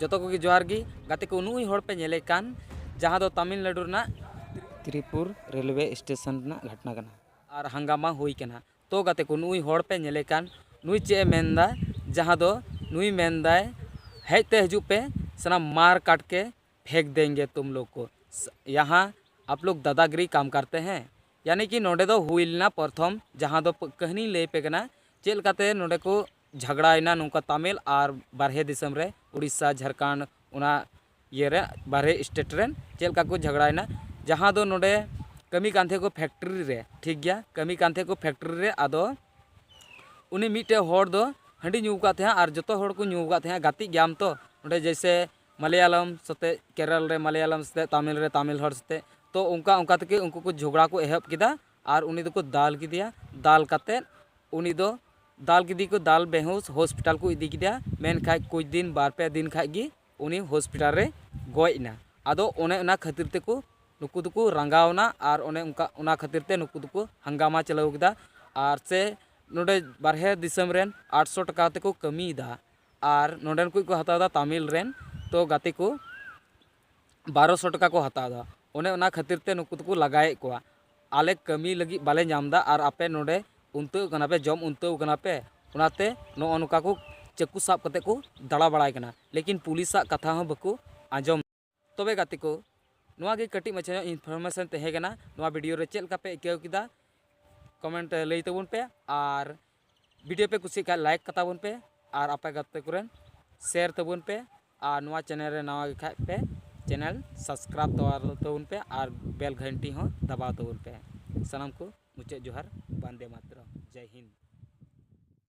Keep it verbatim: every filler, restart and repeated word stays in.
ᱡᱚᱛᱚ ᱠᱚᱜᱮ ᱡᱚᱦᱟᱨ ᱜᱮ᱾ ᱜᱟᱛᱮ ᱠᱚ, ᱱᱩᱜᱼᱩᱭ ᱦᱚᱲ ᱯᱮ ᱧᱮᱞᱮ ᱠᱟᱱ, ᱡᱟᱦᱟᱸ ᱫᱚ ᱛᱟᱢᱤᱞᱱᱟᱰᱩ ᱨᱮᱱᱟᱜ ᱛᱨᱤᱯᱩᱨ ᱨᱮᱞᱣᱮ ᱥᱴᱮᱥᱚᱱ ᱨᱮᱱᱟᱜ ᱜᱷᱚᱴᱱᱟ ᱠᱟᱱᱟ᱾ ᱟᱨ ᱦᱟᱝᱜᱟᱢᱟ ᱦᱩᱭ ᱠᱟᱱᱟ᱾ ᱛᱚ ᱜᱟᱛᱮ ᱠᱚ, ᱱᱩᱜᱼᱩᱭ ᱦᱚᱲ ᱯᱮ ᱧᱮᱞᱮ ᱠᱟᱱ, ᱱᱩᱭ ᱪᱮᱫ ᱮ ᱢᱮᱱᱫᱟ? ᱡᱟᱦᱟᱸ ᱫᱚ ᱱᱩᱭ ᱢᱮᱱᱫᱟᱭ, "ᱦᱮᱡ ᱛᱮ ᱦᱤᱡᱩᱜ ᱯᱮ, ᱥᱟᱱᱟᱢ ᱢᱟᱨ ᱠᱟᱴ ᱠᱮ ᱯᱷᱮᱸᱠ ᱫᱮᱝᱜᱮ ᱛᱩᱢ ᱞᱳᱜ ᱠᱚ, ᱭᱟᱦᱟᱸ ᱟᱯ ᱞᱳᱜ ᱫᱟᱫᱟᱜᱤᱨᱤ ᱠᱟᱢ ᱠᱟᱨᱛᱮ ᱦᱮᱸ?" ᱭᱟᱱᱤ ᱠᱤ ᱱᱚᱰᱮ ᱫᱚ ᱦᱩᱭ ᱞᱮᱱᱟ ᱯᱨᱚᱛᱷᱚᱢ, ᱡᱟᱦᱟᱸ ᱫᱚ ᱯ-, ᱠᱟᱹᱦᱱᱤᱧ ᱞᱟᱹᱭ ᱯᱮ ᱠᱟᱱᱟ, ᱪᱮᱫ ᱞᱮᱠᱟᱛᱮ ᱱᱚᱰᱮ ᱠᱚ ᱡᱷᱟᱜᱽᱲᱟᱭᱮᱱᱟ ᱱᱚᱝᱠᱟ ᱛᱟᱢᱤᱞ ᱟᱨ ᱵᱟᱨᱦᱮ ᱫᱤᱥᱚᱢ ᱨᱮ, ᱩᱲᱤᱥᱥᱟ, ᱡᱷᱟᱲᱠᱷᱚᱸᱰ, ᱚᱱᱟ ᱤᱭᱟᱹ ᱨᱮ, ᱵᱟᱨᱦᱮ ᱥᱴᱮᱴ ᱨᱮᱱ ᱪᱮᱫ ᱞᱮᱠᱟ ᱠᱚ ᱡᱷᱟᱜᱽᱲᱟᱭᱮᱱᱟ᱾ ᱡᱟᱦᱟᱸ ᱫᱚ ᱱᱚᱰᱮ ᱠᱟᱹᱢᱤ ᱠᱟᱱ ᱛᱟᱦᱮᱸ ᱠᱚ ᱯᱷᱮᱠᱴᱨᱤ ᱨᱮ, ᱴᱷᱤᱠ ᱜᱮᱭᱟ, ᱠᱟᱹᱢᱤ ᱠᱟᱱ ᱛᱟᱦᱮᱸ ᱠᱚ ᱯᱷᱮᱠᱴᱨᱤ ᱨᱮ, ᱟᱫᱚ ᱩᱱᱤ ᱢᱤᱫᱴᱮᱡ ᱦᱚᱲ ᱫᱚ ᱦᱟᱺᱰᱤ ᱧᱩ ᱟᱠᱟᱫ ᱛᱟᱦᱮᱸᱜᱼᱟ ᱟᱨ ᱡᱚᱛᱚ ᱦᱚᱲ ᱠᱚ ᱧᱩ ᱟᱠᱟᱫ ᱛᱟᱦᱮᱸᱜᱼᱟ, ᱜᱟᱛᱮᱜ ᱜᱮᱭᱟᱢ ᱛᱚ, ᱱᱚᱰᱮ ᱡᱮᱭᱥᱮ ᱢᱟᱞᱟᱭᱟᱞᱟᱢ ᱥᱟᱛᱮ, ᱠᱮᱨᱟᱞ ᱨᱮ ᱢᱟᱞᱟᱭᱟᱞᱟᱢ ᱥᱟᱛᱮ, ᱛᱟᱢᱤᱞ ᱨᱮ ᱛᱟᱢᱤᱞ ᱦᱚᱲ ᱥᱟᱛᱮ, ᱛᱚ ᱚᱱᱠᱟ ᱚᱱᱠᱟ ᱛᱮᱜᱮ ᱩᱱᱠᱩ ᱠᱚ ᱡᱷᱚᱜᱽᱲᱟ ᱠᱚ ᱮᱦᱚᱵ ᱠᱮᱫᱟ ᱟᱨ ᱩᱱᱤ ᱫᱚᱠᱚ ᱫᱟᱞ ᱠᱮᱫᱮᱭᱟ᱾ ᱫᱟᱞ ᱠᱟᱛᱮᱫ ᱩᱱᱤ ᱫᱚ ᱫᱟᱞ ᱠᱮᱫᱮ ᱠᱚ, ᱫᱟᱞ ᱵᱮᱦᱩᱥ ᱦᱚᱥᱯᱤᱴᱟᱞ ᱠᱚ ᱤᱫᱤ ᱠᱮᱫᱮᱭᱟ᱾ ᱢᱮᱱᱠᱷᱟᱡ ᱠᱩᱪ ᱫᱤᱱ, ᱵᱟᱨ ᱯᱮ ᱫᱤᱱ ᱠᱷᱟᱡ ᱜᱮ ᱩᱱᱤ ᱦᱚᱥᱯᱤᱴᱟᱞ ᱨᱮ ᱜᱚᱡ ᱮᱱᱟ᱾ ᱟᱫᱚ ᱚᱱᱮ ᱚᱱᱟ ᱠᱷᱟᱹᱛᱤᱨ ᱛᱮᱠᱚ ᱱᱩᱠᱩ ᱫᱚᱠᱚ ᱨᱟᱸᱜᱟᱣ ᱮᱱᱟ ᱟᱨ ᱚᱱᱮ ᱚᱱᱠᱟ, ᱚᱱᱟ ᱠᱷᱟᱹᱛᱤᱨ ᱛᱮ ᱱᱩᱠᱩ ᱫᱚᱠᱚ ᱦᱟᱝᱜᱟᱢᱟ ᱪᱟᱹᱞᱟᱣ ᱠᱮᱫᱟ᱾ ᱟᱨ ᱥᱮ ᱱᱚᱰᱮ ᱵᱟᱨᱦᱮ ᱫᱤᱥᱚᱢ ᱨᱮᱱ ᱟᱴᱥᱚ ᱴᱟᱠᱟ ᱛᱮᱠᱚ ᱠᱟᱹᱢᱤᱭᱮᱫᱟ ᱟᱨ ᱱᱚᱰᱮᱱ ᱠᱚ ᱠᱚ ᱦᱟᱛᱟᱣ ᱮᱫᱟ ᱛᱟᱢᱤᱞ ᱨᱮᱱ, ᱛᱚ ᱜᱟᱛᱮ ᱠᱚ ᱵᱟᱨᱚᱥᱚ ᱴᱟᱠᱟ ᱠᱚ ᱦᱟᱛᱟᱣ ᱮᱫᱟ᱾ ᱚᱱᱮ ᱚᱱᱟ ᱠᱷᱟᱹᱛᱤᱨ ᱛᱮ ᱱᱩᱠᱩ ᱫᱚᱠᱚ ᱞᱟᱜᱟᱭᱮᱫ ᱠᱚᱣᱟ, "ᱟᱞᱮ ᱠᱟᱹᱢᱤ ᱞᱟᱹᱜᱤᱫ ᱵᱟᱞᱮ ᱧᱟᱢ ᱮᱫᱟ ᱟᱨ ᱟᱯᱮ ᱱᱚᱰᱮ ᱩᱱᱛᱟᱹᱣ ᱠᱟᱱᱟ ᱯᱮ, ᱡᱚᱢ ᱩᱱᱛᱟᱹᱣ ᱠᱟᱱᱟ ᱯᱮ", ᱚᱱᱟᱛᱮ ᱱᱚᱜᱼᱚ ᱱᱚᱝᱠᱟ ᱠᱚ ᱪᱟᱹᱠᱩ ᱥᱟᱵ ᱠᱟᱛᱮ ᱠᱚ ᱫᱟᱬᱟ ᱵᱟᱲᱟᱭ ᱠᱟᱱᱟ᱾ ᱞᱮᱠᱤᱱ ᱯᱩᱞᱤᱥᱟᱜ ᱠᱟᱛᱷᱟ ᱦᱚᱸ ᱵᱟᱠᱚ ᱟᱸᱡᱚᱢ᱾ ᱛᱚᱵᱮ ᱜᱟᱛᱮ ᱠᱚ, ᱱᱚᱣᱟ ᱜᱮ ᱠᱟᱹᱴᱤᱡ ᱢᱟᱪᱷᱟ ᱧᱚᱜ ᱤᱱᱯᱷᱚᱨᱢᱮᱥᱚᱱ ᱛᱟᱦᱮᱸ ᱠᱟᱱᱟ᱾ ᱱᱚᱣᱟ ᱵᱷᱤᱰᱤᱭᱳ ᱨᱮ ᱪᱮᱫ ᱞᱮᱠᱟ ᱯᱮ ᱟᱹᱭᱠᱟᱹᱣ ᱠᱮᱫᱟ, ᱠᱚᱢᱮᱱᱴ ᱞᱟᱹᱭ ᱛᱟᱵᱚᱱ ᱯᱮ ᱟᱨ ᱵᱷᱤᱰᱤᱭᱳ ᱯᱮ ᱠᱩᱥᱤᱭᱟᱜ ᱠᱷᱟᱱ ᱞᱟᱭᱤᱠ ᱠᱟᱛᱟ ᱵᱚᱱ ᱯᱮ ᱟᱨ ᱟᱯᱮ ᱜᱟᱛᱮ ᱠᱚᱨᱮᱱ ᱥᱮᱭᱟᱨ ᱛᱟᱵᱚᱱ ᱯᱮ ᱟᱨ ᱱᱚᱣᱟ ᱪᱮᱱᱮᱞ ᱨᱮ ᱱᱟᱣᱟ ᱜᱮ ᱠᱷᱟᱡ ᱯᱮ ᱪᱮᱱᱮᱞ ᱥᱟᱵᱥᱠᱨᱟᱭᱤᱵ ᱛᱟᱵᱚᱱ ᱯᱮ ᱟᱨ ᱵᱮᱞ ᱜᱷᱟᱱᱴᱤ ᱦᱚᱸ ᱫᱟᱵᱟᱣ ᱛᱟᱵᱚᱱ ᱯᱮ᱾ ᱥᱟᱱᱟᱢ ᱠᱚ ᱢᱩᱪᱟᱹᱫ ᱡᱚᱦᱟᱨ, ᱵᱟᱱᱫᱮ ᱢᱟᱛᱨᱚᱢ, ᱡᱟᱭ ᱦᱤᱱᱫ᱾